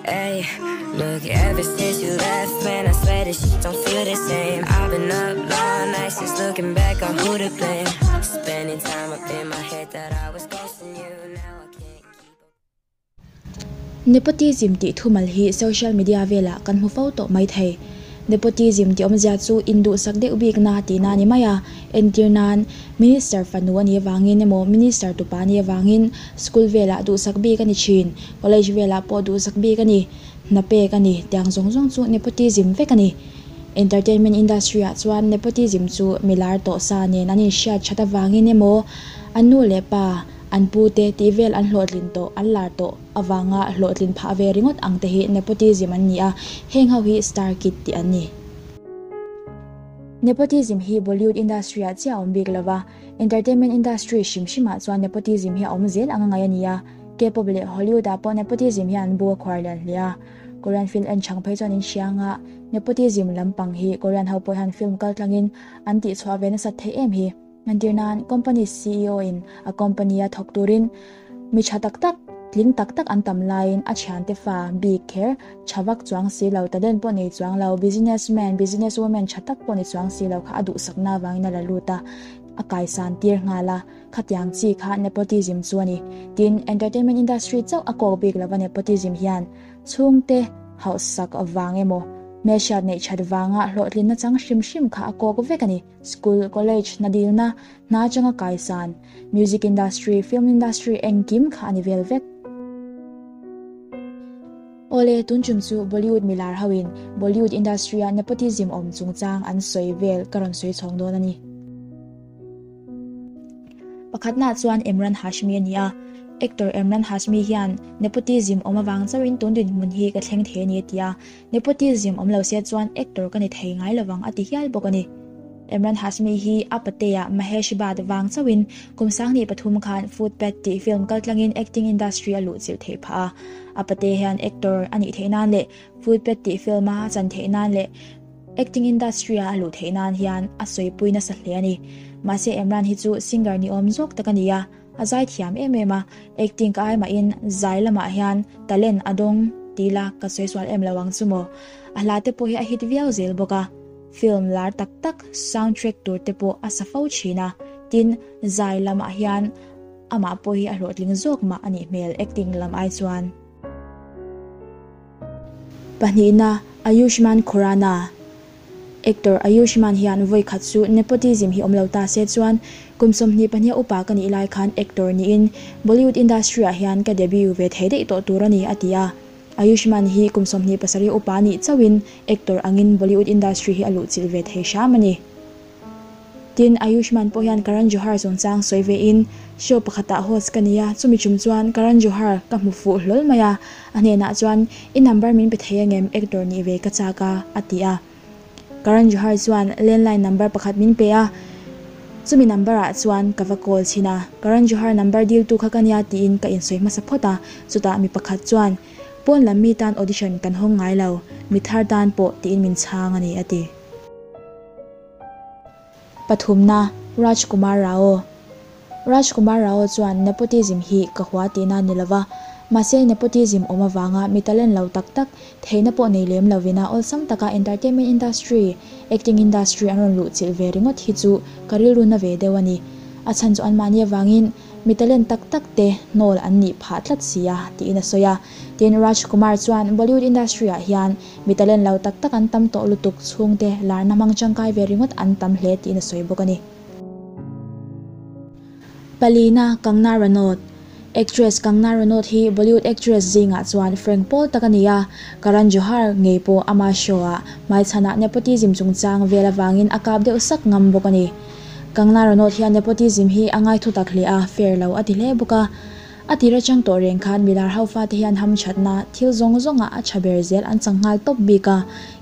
Ay, look, ever since you left, man, I swear this shit don't feel the same. I've been up all night since looking back on who to blame. Spending time up in my head that I was ghosting you. Now I can't keep up. Nepotism tih thumal hi social media velah kan hmu fo tawh mai thei. Nepotism tih awmzia chu induhsak deuh bikna tihna a ni mai a, entir nan Minister fanu a nih avangin emaw Minister tupa a nih avangin school velah duhsak bik a ni thin, college velah pawh duhsak bik a ni, hna pek a ni, tiang zawng zawng chu nepotism vek a ni. Entertainment industry ah chuan nepotism chu milar tawh sa nen an inhriat that avangin emaw an nu leh pa, an pu te tih vel an hlawhtlin tawh, an lar tawh avanga hlawhtlin phah ve ringawt ang te hi nepotism an ni a, heng ho hi star kid tih an ni. Nepotism hi Bollywood industry ah chiah a awm bik lova, entertainment industry hrim hrim ah chuan nepotism hi a awm zel ang a ngaih a ni a, K-pop leh Hollywood ah pawh nepotism hian an bu a khuar lian hle a, Korean film en chhang phei chuan in hria anga nepotism lampang hi Korean ho pawh hian film kal tlangin an tihchhuah ve nasat theih em hi. Entir nan company CEO in a company a thawk turin mi tha tak tak, tling tak tak an tam laiin a thiante fa bik kher tha vak chuang si lo, talent pawh nei chuang lo, business man, business woman tha tak pawh ni chuang si lo kha a duhsakna avangin a la lut a, a kaisan tir nghal a, khatiang chi kha nepotism chu a ni. Tin, entertainment industry chauh a kawk bik lova nepotism hian Chhungte hauhsak vang emaw, hmelhriat neih that vanga hlawhtlinna chang hrim hrim kha a kawk vek a ni. School, college, hna dilna, hna atanga kaisan, music industry, film industry engkim kha a ni vel vek. Awle, tun tum chu Bollywood milar hoin Bollywood industry-a nepotism awm chungchang an sawi vel ka rawn sawi chhawng dawn a ni. Pakhatnaah chuan Emran Hashmi a ni a, actor Emran Hashmi hian nepotism awm avang chauhin tun dinhmun hi ka thleng thei a ni a ti a, nepotism awm lo se chuan actor ka ni thei ngai lovang a ti hial bawk a ni. Emran Hashmi hi a patea Mahesh Bhatt vang chauhin kum 23 khan Footpath tih film kaltlangin acting industry a luhchilh theih phah a, a pate hian actor a nih theih nan leh Footpath tih film a chan theih nan leh Acting industry a a luh theih nan hian a sawipui nasa hle a ni. Mahse Emran hi chu singer ni awm zawk tak a ni a, a zai thiam em em a, acting ka ai mahin zai lamah hian talent a dawng ti la ka sawi sual em lo ang chu maw. A hla te pawh hi a hit viau zel bawk a, film lar tak tak soundtrack tur te pawh a sa fo thin a, tin zai lamah hian amah pawh hi a hlawhtling zawk mah a nih hmel acting lam ai chuan. Pahnihna, Ayushmann Khurrana. Actor Ayushmann hian vawi khat chu nepotism hi awm lo ta se chuan kum 22 upa ka nih lai khan actor niin Bollywood industry ah hian ka debut ve thei daih tawh tur a ni a ti a. Ayushmann hi kum 27 upa nih chauhin actor angin Bollywood industry hi a luhchilh ve thei hram a ni. Tin, Ayushmann pawh hian Karan Johar chungchang sawi ve in, Show pakhatah host ka ni a, chumi chum chuan Karan Johar ka hmu fuh hlawl mai a, a hnenah chuan i number min pe thei angem actor nih ve ka chak a, a ti a. Karan Johar chuan landline number pakhat min pe a, chumi number ah chuan ka va call chhin a, Karan Johar number dil tu kha ka nia tiin ka insawi hmasa phawt a, chutah mi pakhat chuan pawn lam mi tan audition kan hawng ngai lo, mi thar tan pawh tiin min chhang a ni, a ti. Pathumna, Raj Kumar Rao. Raj Kumar Rao chuan nepotism hi ka hua tihna a ni lova, mahse nepotism awm avanga mi talent lo tak tak, theihna pawh nei lem lovina awlsam taka entertainment industry, acting industry an rawn luhchilh ve ringawt hi chu ka rilru na ve deuh a ni. A chhan chu anmahni avangin Mi talent tak tak te hnawl an nih phah tlat si a, tiin a sawi a. Tin, Raj Kumar chuan Bollywood industry ah hian mi talent lo tak tak an tam tawh lutuk chhungte larna hmang tangkai ve ringawt an tam hle tiin a sawi bawk a ni. Palina Kangna Ranaut Actress Kangna Ranaut hi Bollywood actress zingah chuan frank pawl tak a ni a, Karan Johar ngei pawh ama show ah hmaichhanah nepotism chungchang vel avangin a kap deuh sak ngam bawk a ni. Kangna Ranaut hian nepotism hi a ngai thutak hle a, fair lo a ti hle bawk a. A tir atang tawh reng khan milar ho fate hian hamthatna thil zawng zawngah a tha ber zel an chang nghal tawp bik a.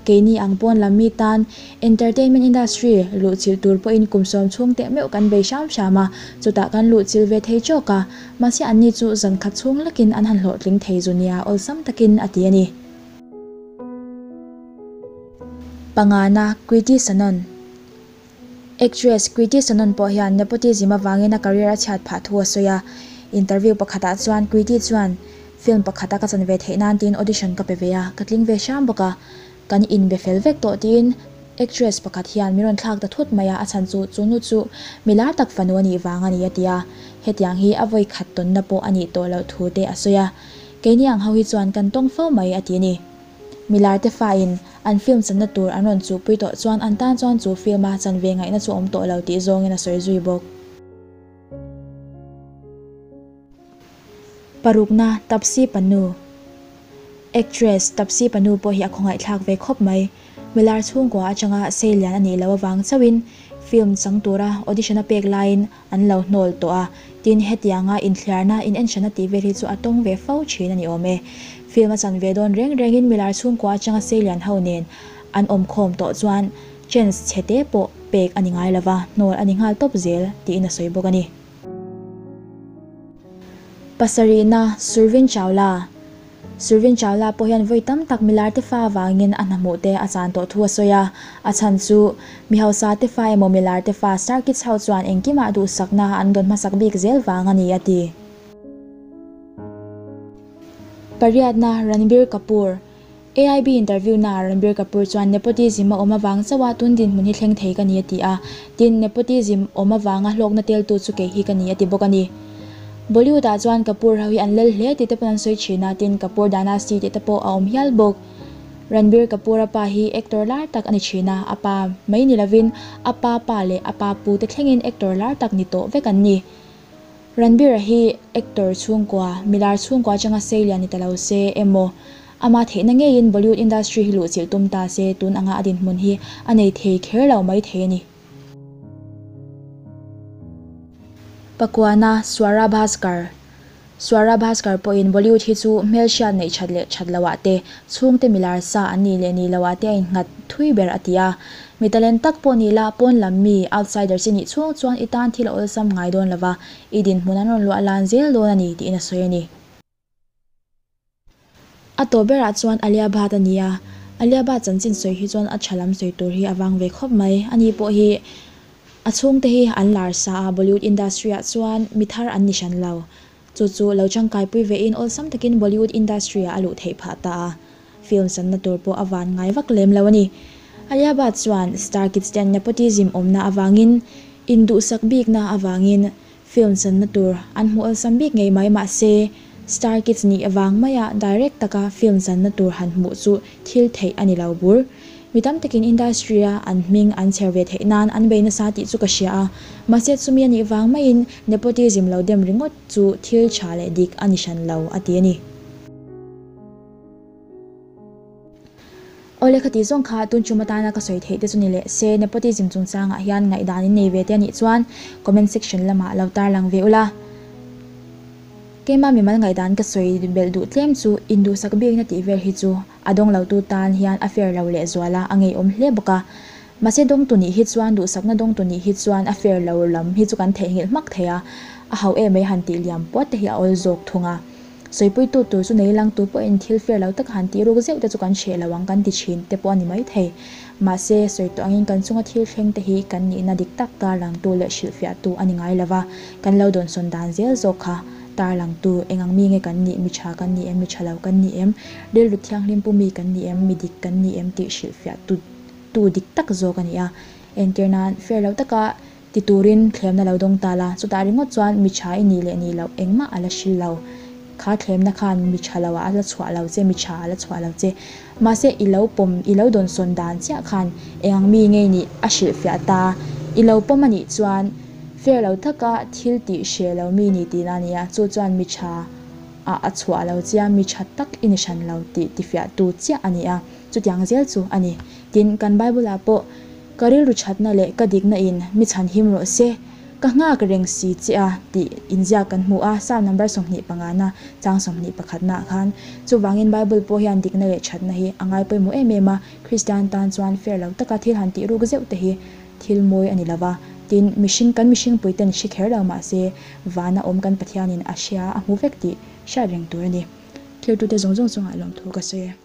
Keini ang pawn lam mi tan entertainment industry luhchilh tur pawhin kum sawm chhung teh meuh kan bei hram hram a, chutah kan luhchilh ve thei chawk a, mahse anni chu zan khat chhung lakin an han hlawhtling thei zu nia awlsam takin a ti a ni. Pangana, Kriti Sanon. Actress Kriti Sanon pawh hian nepotism avangin a career a chhiat phah thu a sawi a. Interview pakhatah chuan Kriti chuan, Film pakhata ka chan ve theih nan tiin audition ka pe ve a, ka tling ve hram bawk a. Kan inbe fel vek tawh tiin actress pakhat hian min rawn thlak ta thut mai a, a chhan chu chu nu chu mi lar tak fanu a nih vang a ni a ti a. Hetiang hi a vawi khat tawnna pawh a nih tawh loh thu te a sawi a. Keini ang ho hi chuan kan tawng fo mai a ti a ni. Milar te fain an film channa tur an rawn chuhpui tawh chuan an tan chuan chu film a chan ve ngaihna chu awm tawh lo tih zawngin a sawi zui bawk. Parukna, Tapsi Pannu Actress Tapsi Pannu pawh hi a khawngaihthlak ve khawp mai. Milar chhungkua atanga seilian a nih loh avang chauhin film chang tura audition a pek laiin an lo hnawl tawh a, tin hetianga inthliarna in enhranna tih vel hi chu a tawng ve fo thin a ni awm e. Film a chan ve dawn reng rengin milar chhungkua atanga seilian ho nen an awm khawm tawh chuan chance chhe te pawh pek a ni ngai lova, hnawl a ni nghal tawp zel tiin a sawi bawk a ni. Pasarihna, Survin Chawla Survin Chawla pawh hian vawi tam tak milar te fa avangin a hnahmuh te a chan tawh thu a sawi a, a chhan chu mi hausa te fa emaw milar te fa star kids ho chuan engkimah duhsakna an dawn hmasak bik zel vang a ni a ti. Pariatna, Ranbir Kapoor AIB interview naah Ranbir Kapoor chuan nepotism a awm avang chauh a tun dinhmun hi thleng thei ka ni a ti a, tin nepotism awm avanga hlawkna teltu chu kei hi ka ni a ti bawk a ni. Bollywood ah chuan Kapoor ho hi an lal hle tih te pawn an sawi thin a, tin Kapoor dynasty tih te pawh a awm hial bawk. Ranbir Kapoor a pa hi actor lar tak a ni thin a, a pa mai ni lovin a pa pa leh a pa pu te thlengin actor lar tak ni tawh vek an ni. Ranbir-a hi actor chhungkua, milar chhungkua atanga seilian ni ta lo se emaw, ama theihna ngeiin Bollywood industry hi luhchilh tum ta se tun anga a dinhmun hi a nei thei kher lo mai thei a ni. Pakuana, Swara Bhaskar Swara Bhaskar pawhin Bollywood hi chu hmelhriat neih that leh that loah te, chhungte milar sa an nih leh nih loah te a innghat thui ber a ti a. Mi talent tak pawh ni la, pawn lam mi, outsiders, i nih chhung chuan i tan thil a awlsam ngai dawn lova, i dinhmun an rawn luah lan zel dawn a ni, tiin a sawi a ni. A tawp berah chuan Alia Bhatt a ni a, Alia Bhatt chanchin sawi hi chuan a tha lam sawi tur hi a vang ve khawp mai. Ani pawh hi a chhungte hi an lar sa a, Bollywood industry ah chuan mi thar an ni hran lo. Chu chu lo tangkaipui vein awlsam takin Bollywood industry ah a luh theih phah ta a. Film sanna tur pawh a van ngai vak lem lo a ni. Alia Bhatt chuan Star Kids ten nepotism awmna avangin induhsak bikna avangin film sanna tur an hmuh awlsam bik ngei mai mahse Star Kids nih avang maia direct taka film sanna tur han hmuh chu thil theih a ni lo bur. Mi tam takin industry a an hming an chher ve theih nan an bei nasa tih chu ka hria a, mahse chumi a nih vang maiin nepotism lo dem ringawt chu thil tha leh dik a ni hran lo a ti a ni. Aw lehkha tih zawng kha tun tum atana ka sawi theih te chu ni leh se nepotism chungchangah hian ngaihdan in nei ve te a nih chuan comment section lamah lo tarlang ve ula. Keimah mimal ngaihdan ka sawi belh duh tlem chu induhsak bikna tih vel hi chu a dawng lotu tan hian a fair lo lehzual a, a ngeiawm hle bawk a. Mahse dawngtu nih hi chuan duhsakna dawngtu nih hi chuan a fair lo lam hi chu kan theihnghilh hmak thei a, a hauh em mai han tih liam puat te hi a awl zawk thung a. Sawipuitu tur chu nei langtu pawhin thil fair lo taka han tih ruk zeuh te chu kan hreh lo ang kan ti thin te pawh a ni maithei. Mahse, sawi tawh angin kan chunga thil thleng te hi kan nihna dik tak tarlangtu leh hrilhfiahtu a ni ngai lova, kan lo dawnsawn dan zel zawk kha tarlangtu eng ang mi nge kan nih, mi tha kan ni em, mi tha lo kan ni em, rilru thianghlim pu mi kan ni em, mi dik kan ni em tih hrilhfiahtu tu dik tak zawk a ni a. Entir nan, fair lo taka Ti turin thlemna lo dawng ta la, chutah ringawt chuan mi tha i nih leh nih loh engmah a la hril lo. Kha thlemna khan mi tha lo ah a la chhuah lo che, mi tha a la chhuah lo che. Mahse i lo pawm, i lo dawnsawn dan chiah khan eng ang mi nge nih a hrilhfiah ta. I lo pawm a nih chuan fair lo taka thil tih hre lo mi ni tihna a ni a, chu chuan mi tha ah a chhuah lo chia, mi tha tak i ni hran lo tih tifiahtu chiah a ni a, chutiang zel chu a ni. Tin, kan Bible ah pawh Ka rilru thatna leh ka dikna in mi chhan him rawh se, ka nghak reng si che a tih inziak kan hmu a, Psalm number 25 na chang 21 naah khan. Chuvangin Bible pawh hian dikna leh thatna hi a ngai pawimawh em em a, Kristian tan chuan fair lo taka thil han tih ruk zeuh te hi thil mawi a ni lova, tin mihring kan mihringpui ten hre kher lo mahse vana awm kan Pathianin a hria a hmu vek tih hriat reng tur a ni. Thiltute zawng zawng chungah lawmthu ka sawi e.